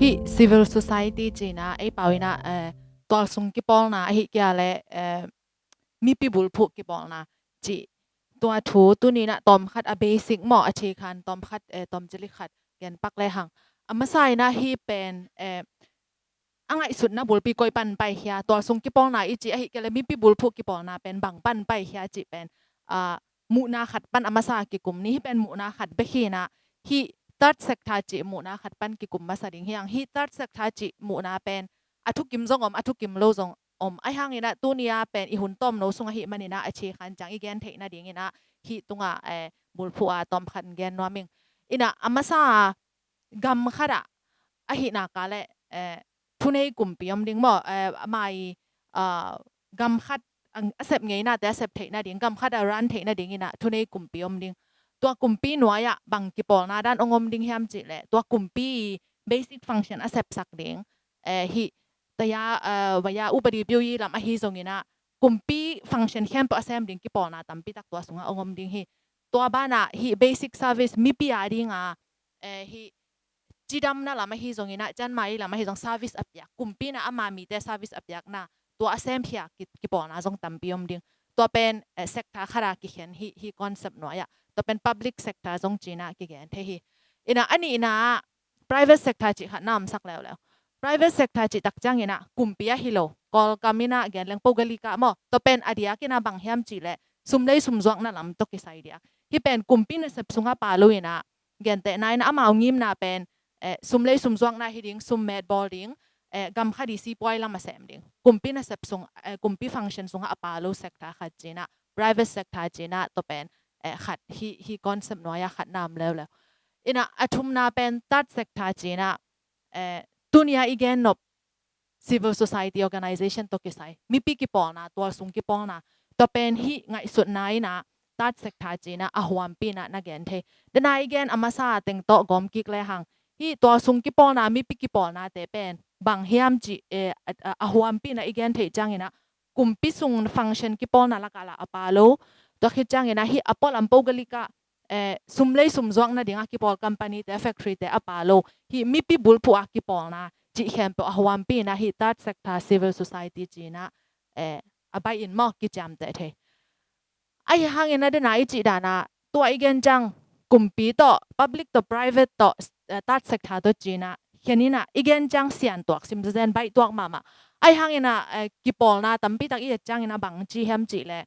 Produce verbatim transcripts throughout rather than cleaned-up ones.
Hih civil society cihna ei pau inah, eh, tualsung kipawlna ahi kia le, eh, mipi bulphuh kipawlna cih tua thu tuninah tawmkhat a basic maw a thikhan tawmkhat, eh, tawmcilik khat genpak lehang. A masa inah hih pen, eh, a ngaihsutna bulpi koi pan paikhia, tualsung kipawlna i cih ahi kia le mipi bulphuh kipawlna pen bang pan paikhia cih pen, ah, muhna khat pan a masa kikum ni. Hih pen muhna khat bek hinah, hih third sector cih muhna khat pan kikum masa ding hiang. Hih third sector cih muhna pen a thukim zong om, a thukim lo zong om. Ahi hanginah tunia pen i hun tawmno sung ahi maninah a thikhan ciang i gen theih nadinginah hih tungah, eh, bulphuh a tawmkhat gen nuam ing. Inah a masa gam khatah ahi naka le, eh, thunei kumpi om ding maw, eh, ama i, ah, gam khat a, a sep ngeinate a sep theih nading, gam khat a run theih nadinginah thunei kumpi om ding. Tua kumpi nuai-ah bang kipawlna dan ong om ding hiam cih le tua kumpi basic function a sepsak ding, eh, hih taya, eh, vaya upadi pyu i lam ahi zonginah kumpi function khempeuh a sem ding kipawlna tampi tak tua sungah ong om ding hi. Tua banah hih basic service mipi a dinga, eh, hih cidamna lam ahi zonginah, cianmai lam ahi zong service a piak, kumpi inah ama mite service a piakna tua a semkhia ki, kipawlna zong tampi om ding. Tua pen, eh, sector khat a kikhen hi, hih concept nuai-ah. Tua pen public sector zong cinah kigen thei hi. Inah a nihna ah private sector cih khat na omsak leuleu. Private sector cih tak cianginah kumpi ahi lo, Kawlkam inah gen leng pau galika maw. Tua pen a diakinah bang hiam cih le sum lei sum zuakna lam tawh kisai diak. Hih pen kumpi nasep sungah pau lo inah, gentehna inah amau ngimna pen, eh, sum lei sum zuakna hi ding, sum metbawl ding, eh, gam khat i sipuai lam a sem ding. Kumpi nasep sung, eh, kumpi function sungah a pau lo sector khat cinah, private sector cinah tua pen, eh, khat hih, hih concept nuai-ah khat na om leuleu. Inah a thumna pen third sector cinah, eh, tunia i gen nop civil society organization tawh kisai, mipi kipawlna, tualsung kipawlna, tua pen hih ngaihsutna inah third sector cinah a huampi inah na gen thei. Dena i gen a masa teng tawh gawm kik lehang, hih tualsung kipawlna, mipi kipawlnate pen bang hiam cih, eh, a, a, a huampi inah i gen theih cianginah kumpi sung function kipawlna lakah lah a pau lo. Tua khit cianginah hih a pualam pau galika, eh, sum lei sum zuakna dinga kipawl company te, factory te a pau lo. Hih mipi bulphuh a kipawlna cih khempeuh a huampi inah hih third sector civil society cinah, eh, a baih in maw kiciamteh thei. Ahi hangin a dena i cih dana tua i gen ciang kumpi tawh, public tawh, private tawh, eh, third sector tawh cinah khen inah i gen ciang siantuak, simzazen baihtuak mahmah. Ahi hanginah, eh, kipawlna tampi tak i et cianginah bang ci hiam cih le,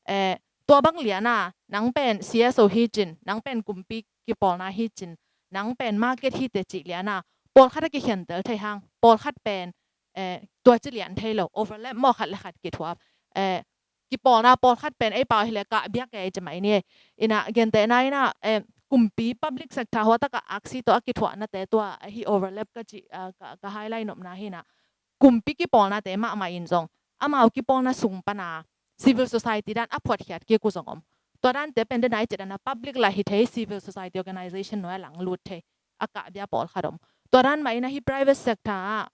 eh, tua bang liana nang pen C S O hi cin, nang pen kumpi kipawlna hi cin, nang pen market hi teh cih liana pawlkhat a kikhentel thei hang, pawlkhat pen, eh, tua ci lian thei lo, overlap maw, khat le khat kithuap, eh, kipawlna pawlkhat pen ei pau hileh kah biak ei ci mai ni. Inah gentehna inah, eh, kumpi public sector hua takah aksi tawh a kithuahnate tua ahi overlap ka cih, ah, ka, ka highlight nopna hinah kumpi kipawlnate mahmah in zong amau kipawlna sung pana civil society dan a phuatkhiat kik uh zong om. Tua dante pen dena i cih dana public lah hi thei, civil society organization nuai a langlut thei, a kahbia pawlkhat om. Tua dan mah inah hih private sector ah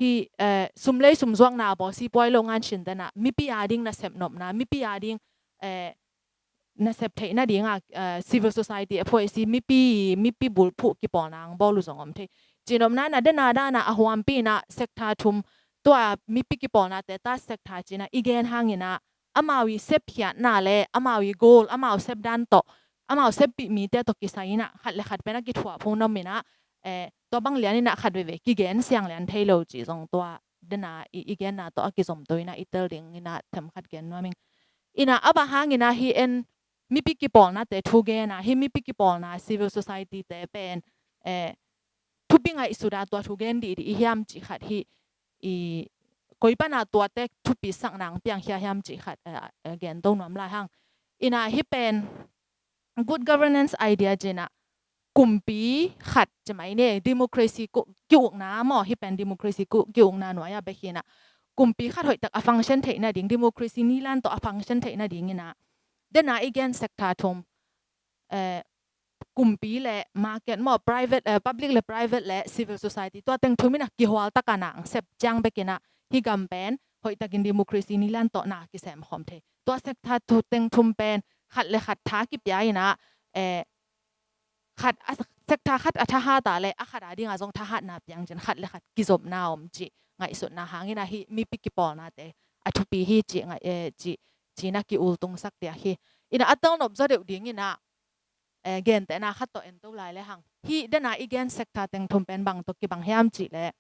hih, eh, sum lei sum zuakna bawl sipuai lo ngan sin dena mipi a ding nasep nopna, mipi a ding, eh, nasep theih nadinga, eh, civil society a phuaisi mipi, mipi bulphuh kipawlna ang bawl uh zong om thei. Cinopna na dena dana a huampi inah sector thum, tua mipi kipawlnate third sector cinah i gen hanginah amau i sepkhiatna le amau i goal, amau sep dan tawh, amau seppih mite tawh kisai inah khat le khat pen a kithuah phung nom inah, eh, tua bang lian inah khat veve kigen siang lian thei lo cih zong tua dena i, i genna tawh a kizomto inah i tel ding inah themkhat gen nuam ing. Inah a bang hanginah hih en mipi kipawlnate thu genna, hih mipi kipawlna civil society te pen, eh, thupi ngaihsuta tua thu gen dihdih i hiam cih khat hih i koi pana tuate thupi sakna ang piangkhia hiam cih khat, eh, eh, gento nuam lai hang. Inah hih pen good governance idea cinah kumpi khat ci mai ni, democracy ku, ki-ukna maw, hih pen democracy ku, ki-ukna nuai-ah bek hinah kumpi khat hoihtak a function theih nading, democracy nilan tawh a function theih nadinginah dena i gen sector thum, eh, kumpi le market maw, private, eh, public le private le civil society, tua teng thum inah kihual taka na ang sep ciang bekinah hih gam pen hoihtakin democracy nilan tawh na kisem khawm thei. Tua sector thu teng thum pen khat le khat tha kipia inah, eh, khat a, sector khat a thahat a leh a khat a dingah zong thahatna piang cin khat le khat kizopna om cih ngaihsutna hangin ah hih mipi kipawlnate a thupi hi cih ngaih, eh, cih, cihna ki-ultungsak diak hi. Inah a telnop zaw deuh dingin ah, eh, gentehna khat tawh ento lai le hang. Hih dena i gen sector teng thum pen bang tawh kibang hiam cih leh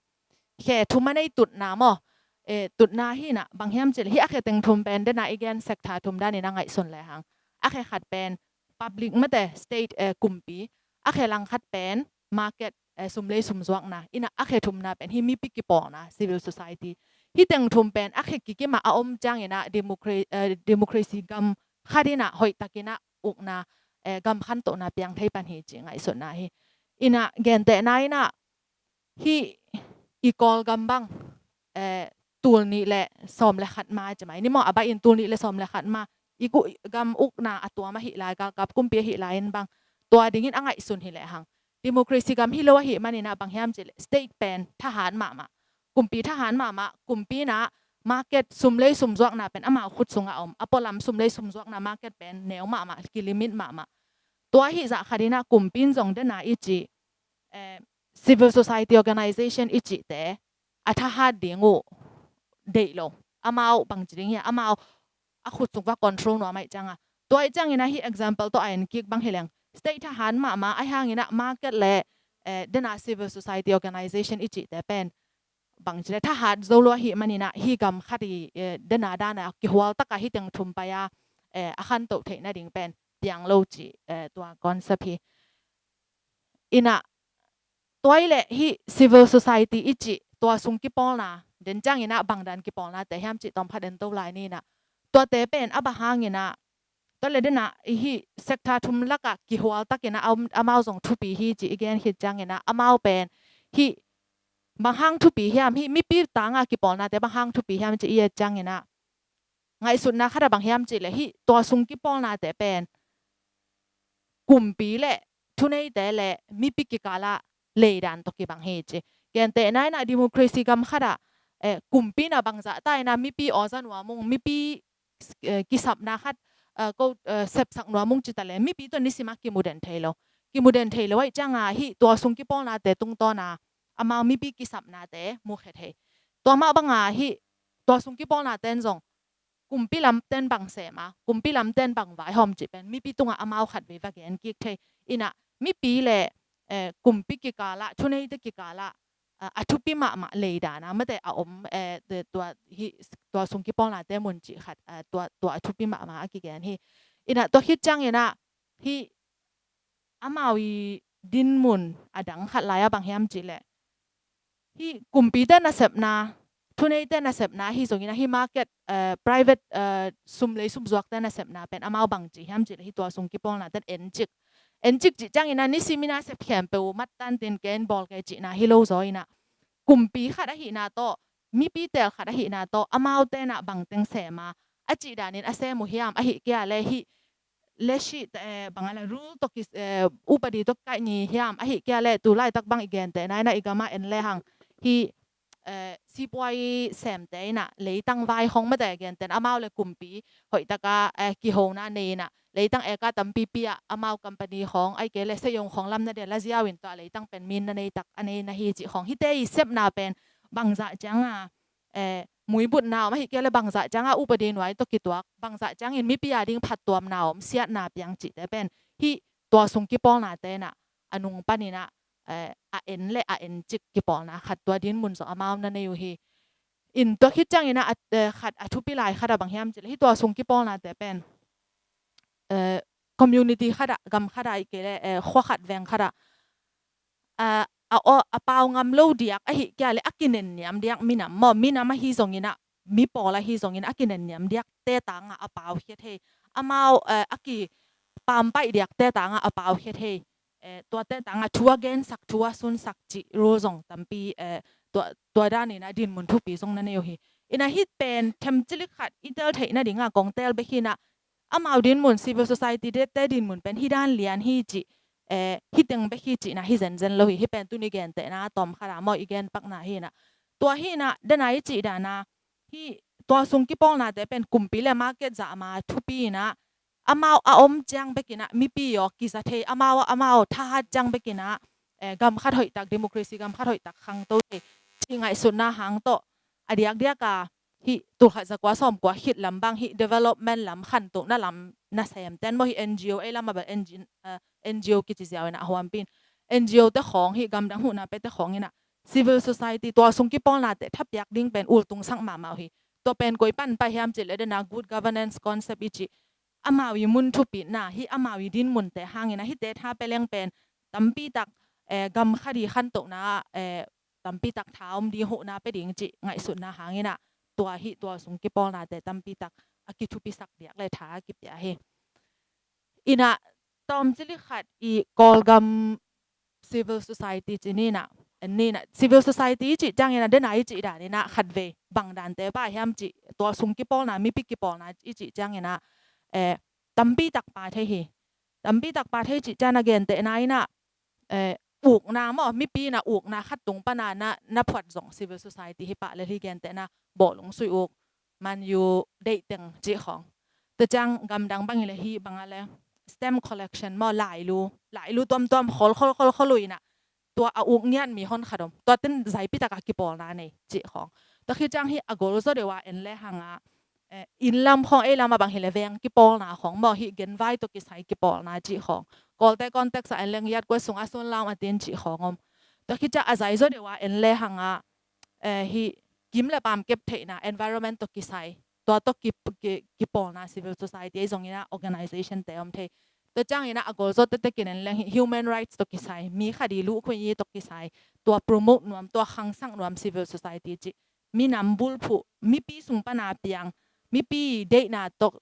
khe thum a nei tutna maw? Eh, tutna hi inah bang hiam cih leh hih a khe teng thum pen dena i gen sector thum danin a ngaihsun le hang. A khe khat pen public mate state, eh, kumpi. A khe lang khat pen market, eh, sum lei sum zuakna. Inah a khe thumna pen hih mipi kipawlna, civil society. Hih teng thum pen a khe kikim ah a om ciangin ah democra-, eh, democracy gam khat inah hoihtakin ah ukna, eh, gam khantohna piang thei pan hi cih ngaihsutna hi. Inah gentehna inah hih i Kawlgam bang, eh, tul nih le sawm le khat ma ci mai ni maw, a baih in tul nih le sawm le khat ma i gu-, gam ukna a tuam ahih lai, galkap kumpi ahih lai in bang, tua dingin a ngaihsun hi lehang democracy gam hi lo ahih manin ah bang hiam cih leh state pen thahat mahmah, kumpi thahat mahmah, kumpi inah market sum lei sum zuakna pen amau khut sungah om, a pualam sum lei sum zuakna market pen neu mahmah, kilimit mahmah. Tua ahih zah khat inah kumpi in zong dena i cih, eh, civil society organization i cihte a thahat ding uh deih lo. Amau bangci ding hiam, amau a khut sung va control nuam ahih ciangin. Tua ahih ciangin ah hih example tawh a en kik bang hi leng state thahat mahmah ahih hangin ah market le, eh, dena civil society organization i cihte pen bangci le thahat zo lo ahih manin ah hih gam khat i, eh, dena dan a kihual takah hih teng thum pai a, eh, a khantoh theih nading pen piang lo cih, eh, tua concept hi. Inah tua i leh hih civil society i cih tua sung kipawlna, den ciangin ah bangdan kipawlnate hiam cih tawmkhat ento lai ni inah. Tuate pen a bang hangin ah, tua le dena i hih sector thum lakah kihual takin ah am-, amau zong thupi hi cih i gen khit ciangin ah amau pen hih bang hang thupi hiam, hih mipi tangah kipawlnate bang hang thupi hiam cih i et ciangin ah ngaihsutna khat ah bang hiam cih leh hih tua sung kipawlnate pen kumpi le thuneite le mipi kikalah leidan tawh kibang hi ci. Gentehna inah democracy gam khat ah, eh, kumpi inah bangzah ta inah mipi awza nuam ung, mipi, eh, kisapna khat, eh, ko, eh, sepsak nuam ung ci ta leh mipi tawh nisim ah kimu den thei lo. Kimu den thei lo ahih ciangin ah hih tua sung kipawlnate tungtawn ah amau mipi kisapnate mukhe thei. Tua mah bangin ah hih tua sung kipawlnate in zong kumpi lamten bang sem a, kumpi lamten bang vaihawm cih pen mipi tungah amau khatvei va gen kik thei. Inah mipi le, eh, kumpi kikalah, thuneite kikalah, ah, a thupi mahmah leidan a mate a om, eh, te tua hih tua sung kipawlnate mun cih khat, ah, tua, tua a thupi mahmah a kigen hi. Inah tua khit ciangin ah hih amau i dinmun a dang khat lai ah bang hiam cih leh hih kumpite nasepna, thuneite nasepna ahi zongin ah hih market, eh, private, eh, sum lei sum zuakte nasepna pen amau bangci hiam cih leh hih tua sung kipawlnaten encik, encik cih ciangin ah nisimin ah sep khempeuh uh mattantin ken bawl kei cihna hi lo zaw inah kumpi khat ahihna tawh, mipi teel khat ahihna tawh amaute inah bangteng sem a, a cih danin a sem uh hiam, ahih kei leh hih leshi, eh, bang a la rule tawh ki, eh, upadi tawh kaih ni hiam, ahih kei leh tu laitak bang i gentehna inah i gam ah en lehang hih, eh, sipuai semte inah leitang vai khawng mate gentehna amau le kumpi hoihtaka, eh, kihona nei inah leitang eka tampipi ah amau company khawng ahih kei leh seiong khawng lamna dia la ziau in tua leitang pen min na nei tak a nei na hi cih khawng hihte i sepna pen bangzah ciangin ah, eh, muibutna om ahih kei leh bangzah ciangin ah upadi nuai tawh kituak, bangzah ciangin mipi a ding phattuamna om, siatna piang cihte pen hih tua sung kipawlnate inah a nung panin ah, eh, a en le a encik kipawlna khat tua dinmun zong amau na nei uh hi. In tua khit ciangin ah, eh, khat a thupi lai khat ah bang hiam cih leh hih tua sung kipawlnate pen, eh, community khat ah, gam khat ah ahih kei leh, eh, khua khat veng khat ah, a, a, a pau ngam lo diak ahih kei leh a kinenniam diak minam maw, minam ahi zongin ah, mipawl ahi zongin a kinenniam diakte tangah a pau khia thei. Amau, eh, a kipaampaih diakte tangah a pau khia thei. Eh, tuate tangah thu a gensak, thu a sunsak cih rule zong tampi, eh, tua, tua danin ah dinmun thupi zong na nei uh hi. Inah hih pen themcilik khat i tel theih nadingah kong tel bek hi inah amau dinmun, civil society te, te dinmun pen hih dan lian hi cih, eh, hih teng bek hi cihna hi zenzen lo hi. Hih pen tuni gentehna tawm khat ah maw i gen pakna hi inah. Tua hi inah dena i cih dan a hih tua sung kipawlnate pen kumpi le market zah ma thupi inah amau a om ciang bekin ah mipi aw kiza thei, amau, amau thahat ciang bekin ah, eh, gam khat hoihtak, democracy gam khat hoihtak khangto thei cih ngaihsutna hang tawh, a diakdiak a hih tulkhat zakua sawmkua khit lam bang hih development lam, khantohna lam nasemten maw, hih N G O, ei lam a bel N G, eh, N G O kici ziau in ah a huampi in, N G O te khawng, hih gamdang huhna pete khawng in ah civil society tualsung kipawlnate thapiak ding pen ultungsak mahmah uh hi. Tua pen koi pan pah hiam cih leh, den a good governance concept i cih, amau i mun thupitna, hih amau i dinmunte hangin ah hihte tha pia leng pen tampi tak, eh, gam khat i khantohna, eh, tampi tak tha om ding, huhna pia ding cih ngaihsutna hangin ah tua hih tualsung kipawlnate tampi tak a kithupisak diak le tha a kipia hi. In ah tawmcik khat i Kawlgam civil society ci ni in ah, en ni in ah, civil society i cih ciangin ah, den a i cih dan in ah khatvei bang dante pah hiam cih, tualsung kipawlna, mipi kipawlna i cih ciangin ah, eh, tampi tak pha thei hi. Tampi tak pha thei cih ciang a gentehna in ah, eh, ukna maw, mipi in ah ukna khat tung pan a na, na phuat zong civil society hi pah lel hi, gentehna bawlung sui uk, man u deih teng cih khawng. Tua ciang gamdang bang hi leh hih bang a leh stamp collection maw, lailu, lailu tuamtuam khol, khol, khol, khol uh in ah, tua a uk ngiat mi hon khat om, tua ten zaipi tak a kipawlna nei cih khawng. Tua khit ciang hih a gol zaw deuh a en le hang a, eh, inn lam khawng, ei lam a bang hi leh veng kipawlna khawng maw, hih genvai tawh kisai kipawlna cih khawng. Kawlte context a en leng Yat Kuat sung a Sun Laum a tin cih khawng om. Tua khit ciang a zai zaw deuh a en le hang a, eh, hih kim le paam kep theihna, environment tawh kisai, tua tawh ki, ki, kipawlna civil society ahi zongin ah organization te om thei. Tua ciangin ah a gol zaw tete kinen leng hih human rights tawh kisai, mi khat i luhkhuini tawh kisai, tua promote nuam, tua khangsak nuam civil society cih. Minam bulphuh, mipi sung pan a piang, mipi deihna tawh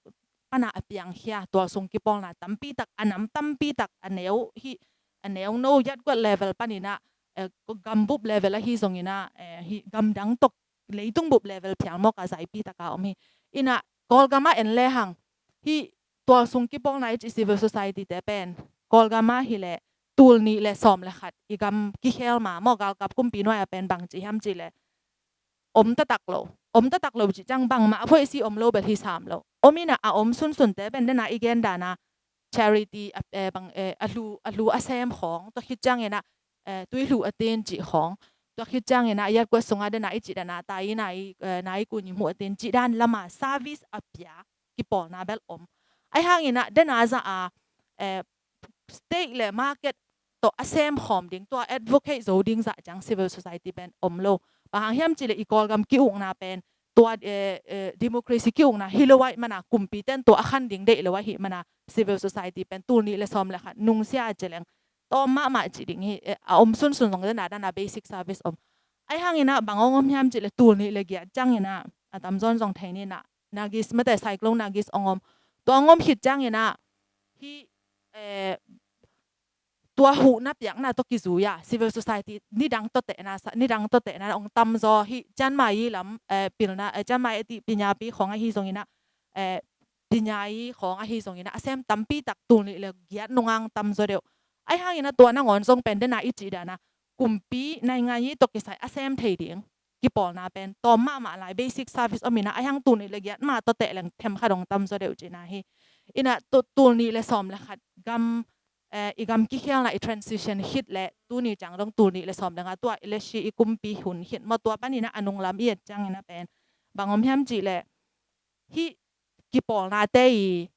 pan a a piangkhia tualsung kipawlna tampi tak, a nam tampi tak, a neu hih, a neu no Yat Kuat level panin ah, eh, gambup level ahi zongin ah, eh, hih gamdang tawh, leitung bup level phial mawk a zaipi tak a om hi. In ah Kawlgam a en le hang hih tualsung kipawlna i cih civil society te pen Kawlgam a hi leh tul nih le sawm le khat i gam kikhel ma maw, galkap kumpi nuai a pen bang ci hiam cih leh om taktak lo. Om taktak lo cih ciang bangmah a phoih si om lo bel hi sam lo. Om in ah a om sunsunte pen den a i gen dan a charity a, eh, bang, eh, a hlu, a hlu a sem khawng, tua khit ciangin ah, eh, tuihluh a tin cih khawng. Tua khit ciangin ah Yat Kuat sung a den a i cih dan a tai inn a i, eh, na i kuni hmuh a tin cih dan lam a service a pia kipawlna bel om. Ahi hangin ah den a zah a, eh, state le market tawh a sem khawm ding, tua advocate zo ding zah ciang civil society pen om lo. Bang hang hiam cih leh i Kawlgam ki-ukna pen tua, eh, eh, democracy ki-ukna hi lo ahih man a, kumpite'n tua a khan ding deih lo ahih man a, civil society pen tul nih le sawm le khat nungsia a ci leng tawm mahmah cih ding hi, eh, a om sunsun zong den a dan a basic service om. Ahi hangin ah bang hong om hiam cih leh tul nih le giat ciangin ah, a tamzaw in zong thei ni in ah, Nagis, mate cyclone Nagis hong om. Tua hong om khit ciangin ah hih, eh, tua huhna piakna tawh kizui a civil society nidang tawh tehna sa, nidang tawh tehna hong tamzaw, hih Chiang Mai i lam, eh, pilna, eh, Chiang Mai a tih Pinyapi khawng ahi zongin ah, eh, Pinyai khawng ahi zongin ah a sem tampi tak tul nih le giat nung a hong tamzaw deuh. Ahi hangin ah tua nangawn zong pen den a i cih dan a kumpi naingan i tawh kisai a sem thei ding kipawlna pen tawm mahmah lai, basic service om in ah, ahi hang tul nih le giat mah tawh teh leng themkhat hong tamzaw deuh cihna hi. In ah tu, tul nih le sawm le khat gam, eh, i gam kikhelna i transition khit leh tuni ciang dong tul nih le sawm le nga tua i le si i kumpi hun khit maw, tua panin ah a nunglam i et ciangin ah pen bang om hiam cih leh hih kipawlnate i,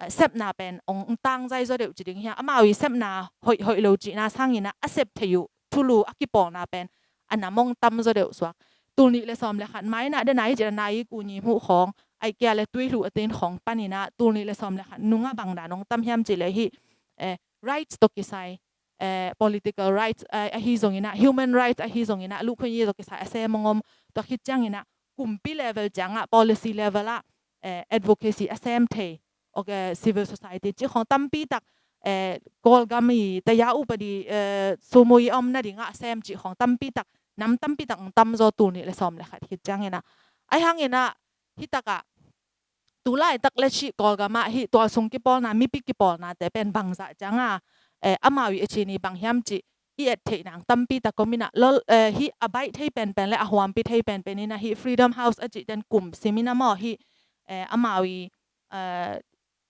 eh, sepna pen hong tangzai zaw deuh ci ding hiam, amau i sepna hoih, hoih lo cihna sangin ah a sep thei uh thulu a kipawlna pen a nam hong tamzaw deuh suak. Tul nih le sawm le khat mai in ah den a i cih dan a na i kuni hmuh khawng, ahih kei leh tuihluh a tin khawng panin ah tul nih le sawm le khat nung a bang dan hong tam hiam cih leh hih, eh, rights tawh kisai, eh, political rights, eh, ahi zongin ah, human rights ahi zongin ah, luhkhuini tawh kisai a sem hong om. Tua khit ciangin ah kumpi level ciang ah, policy level ah, eh, advocacy a sem thei, ok, eh, civil society cih khawng tampi tak, eh, Kawlgam i taya upadi, eh, sumui om nading ah a sem cih khawng tampi tak, nam tampi tak hong tamzaw tul nih le sawm le khat khit ciangin ah. Ahi hangin ah hih tak ah tu laitak le cih Kawlgam ah hih tualsung kipawlna, mipi kipawlnate pen bangzah ciang a, eh, amau i a ci ni bang hiam cih i et theih nang tampi tak om in ah, lol, eh, hih a baih thei penpen le a huampi thei penpen in ah hih Freedom House a cihten kum sim in ah maw, hih, eh, amau i, eh,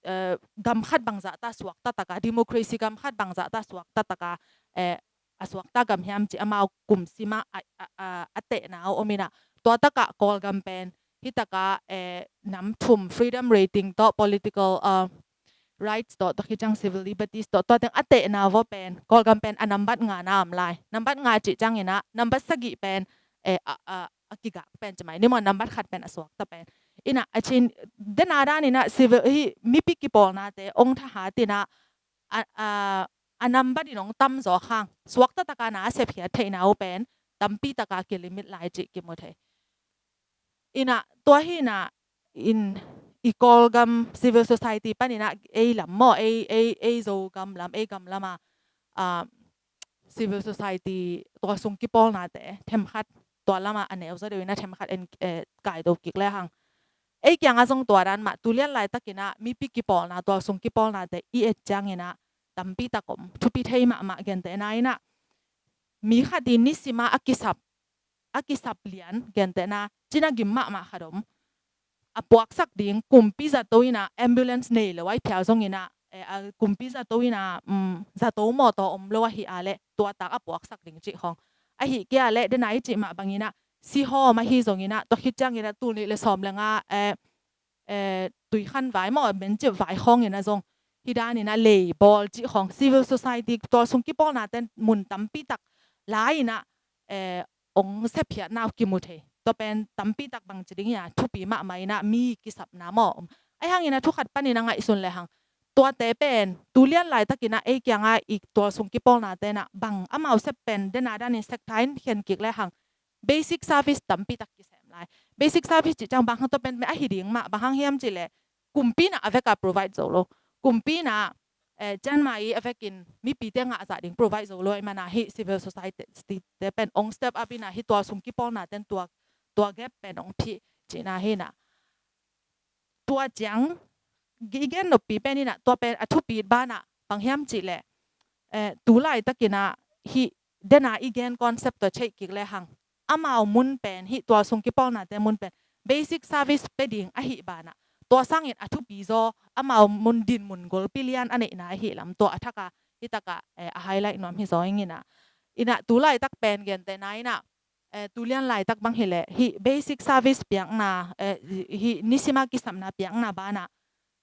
eh, gam khat bangzah ta suakta taka, democracy gam khat bangzah ta suakta taka, eh, a suakta gam hiam cih amau kum sima a, a, a, a tehna uh om inah, tua taka Kawlgam pen hih taka, eh, nam thum freedom rating tawh, political, eh, rights tawh, tua khit ciang civil liberties tawh, tua teng a tehna uh pen Kawlgam pen a nambat nga na om lai. Nambat nga cih ciang inah nambat sagih pen, eh, a, a, a kigak pen ci mai ni maw, nambat khat pen a suakta pen. Inah a cin dena dan inah civil hih mipi kipawlnate ong thahat inah a, a, a nambat in ong tamzaw khang, suakta taka na a sepkhiat theihna uh pen tampi taka kilimit lai cih kimu thei. Inah tua hi inah, in i Kawlgam civil society pan inah ei lam maw, ei, ei, ei Zogam lam, ei gam lama, ah, civil society tualsung kipawlnate themkhat tua lama a neu zaw deuh inah themkhat en, eh, kaido kik lehang, ei kiangah zong tua dan mah, tulian laitakinah mipi kipawlna, tualsung kipawlnate i et ciang inah tampi tak om, thupi thei mahmah. Gentehna inah mi khat i nisima a kisap, a kisap lian, gentehna cina gim mahmah khat om, a puaksak ding kumpi zato inah, ambulance nei lo a i phial zong inah, eh, a kumpi zato inah, um, zato mawtaw om lo ahi a leh tua tak a puaksak ding cih khawng. Ahi kei a leh dena i cih mah bang inah sihawm ahi zong inah, tua khit ciang inah tul nih le sawm le nga, eh, eh, tuikhan vai maw, mencip vai khawng inah zong hih dan inah lei bawl cih khawng, civil society tualsung kipawlnaten mun tampi tak lai inah, eh, ong sepkhiatna uh kimu thei. Tua pen tampi tak bangci ding hiam, thupi mahmah inah mi kisapna maw om. Ahi hang inah thu khat pan inah ngaihsun lehang, tuate pen tulian laitakinah ei kiangah i tualsung kipawlnate inah bang amau sep pen dena danin sector in khen kik lehang basic service tampi tak kisem lai. Basic service cih ciang bang hang, tua pen ahi ding mah, bang hang hiam cih leh kumpi inah a veka provide zo lo. Kumpi inah, eh, cianmah i a vekin mipite ngahzah ding provide zo lo ahih manah hih civil society te pen ong step up inah hih tualsung kipawlnaten tua, tua gap pen ong phih cihna hi inah. Tua ciang i gen noppi pen inah tua pen a thupit banah bang hiam cih leh, eh, tu laitakinah hih dena i gen concept tua check kik lehang, amau mun pen, hih tualsung kipawlnate mun pen basic service pe ding ahih banah, tua sangin a thupi zaw amau mun dinmun golpi lian a neihna ahih lam tua a thaka hih taka, eh, a highlight nuam hi zaw ing inah. Inah tu laitak pen gentehna inah, eh, tulian laitak bang hileh hih basic service piakna, eh, hih nisima kisapna piakna banah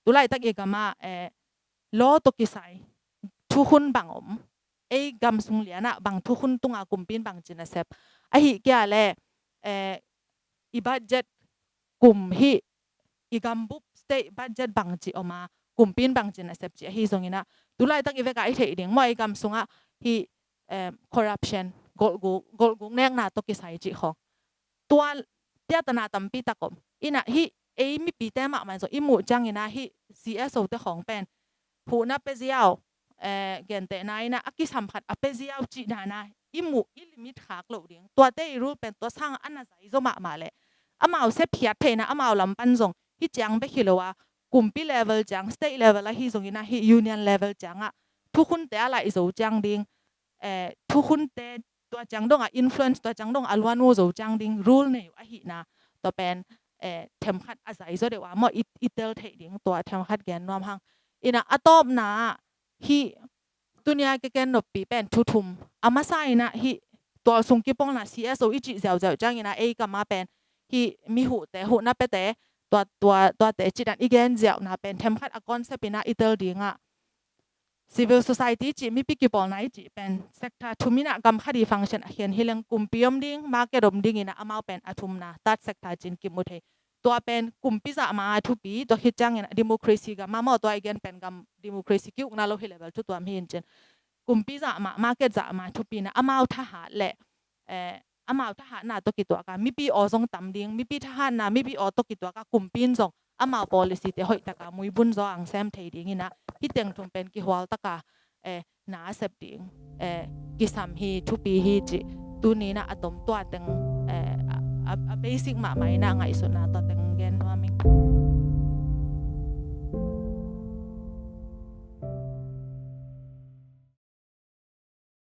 tu laitak i gamah, eh, law tawh kisai thukhun bang om, ei gam sung lianah bang thukhun tunga kumpi in bangci na sep, ahi kei a leh, eh, i budget kum hih i gambup state budget bangci om a, kumpi in bangci na sep cih ahi zong inah, tu laitak i veka i theih ding maw, ei gam sungah hih, eh, corruption, golhguk, golhguk nekna tawh kisai cih khawng. Tua piatana tampi tak om. Inah hih ei mipite mahmah in zong i muh ciang inah hih C S O te khawng pen huhna pe ziau, eh, gentehna inah a kisam khat a pe ziau cih dana i muh i limit khak loh ding. Tuate i rule pen tua sangah a na zai zaw mahmah leh, amau sepkhiat theihna amau lam pan zong hih ciang bek hi lo a, kumpi level ciang, state level ahi zong inah hih union level ciangah thukhunte a laih zo ciang ding, eh, thukhunte tua ciang dongah influence, tua ciang dongah a luan uh zo ciang ding rule nei uh ahihna, tua pen, eh, themkhat a zai zaw deuh a maw, i, i tel theih ding tua themkhat gen nuam hang. Inah a tawpna ah hih tunia ka gen noppi pen thu thum. A masa inah hih tualsung kipawlna C S O i cih ziauziau ciang inah ei gam ah pen hih mi huhte, huhna pete, tua, tua, tuate cih dan i gen ziauhna pen themkhat a concept inah i tel dingah, civil society i cih, mipi kipawlna i cih pen sector thum inah gam khat i function a khen hi leng, kumpi om ding, market om ding inah amau pen a thumna, third sector cin kimu thei. Tua pen kumpi zah mah a thupi, tua khit ciang inah democracy gam ah maw, tua i gen pen gam democracy ki-ukna lo hi level thu tuam hi in cin. Kumpi zah mah, market zah mah thupi inah amau thahat leh, eh, amau thahatna tawh kituaka mipi aw zong tam ding, mipi thahatna, mipi aw tawh kituaka kumpi in zong amau policy te hoih taka muibun zaw ang sem thei ding inah hih teng thum pen kihual taka, eh, na a sep ding, eh, kisam hi, thupi hi cih tuni inah a tom tua teng, eh, a, a, a basic mahmah inah ngaihsutna tua teng gen nuam ing.